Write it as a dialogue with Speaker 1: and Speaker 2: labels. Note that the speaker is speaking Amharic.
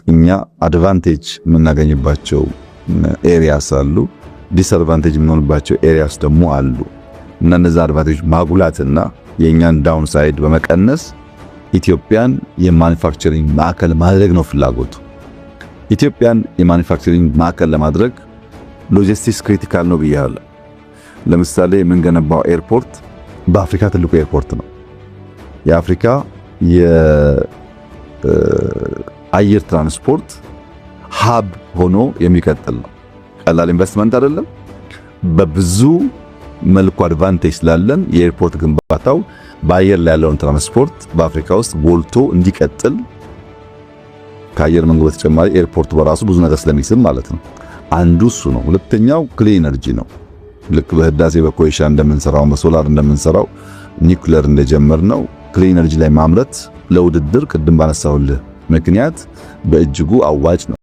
Speaker 1: እኛ advantage የምናገኝባቸው areas አሉ፣ disadvantage የምንሆንባቸው areas ደግሞ አሉ እና እነዛ advantage ማጉላትና የእኛን downside በመቀነስ ኢትዮጵያን የ manufacturing ማዕከል ማድረግ ነው ፍላጎቱ። ኢትዮጵያን የ manufacturing ማዕከል ለማድረግ logistics critical ነው ብያለሁ። ለምሳሌ የምንገነባው airport በአፍሪካ ትልቁ airport ነው። የአፍሪካ የአየር ትራንስፖርት hub ሆኖ የሚቀጥል ነው። ቀላል ኢንቨስትመንት አይደለም። በብዙ መልኩ advantage ስላለን የ airport ግንባታው በአየር ላይ ያለውን ትራንስፖርት በአፍሪካ ውስጥ ጎልቶ እንዲቀጥል፣ ከአየር መንገድ በተጨማሪ airport ኡ በራሱ ብዙ ነገር ስለሚስብ ማለት ነው። አንዱ እሱ ነው። ሁለተኛው clean energy ነው። ልክ በህዳሴ በኮይሻ እንደምንሰራው፣ በሶላር እንደምንሰራው፣ ኒውክለር እንደጀመርነው clean energy ላይ ማምረት ለውድድር ቅድም ባነሳሁልህ ምክንያት በእጅጉ አዋጭ ነው።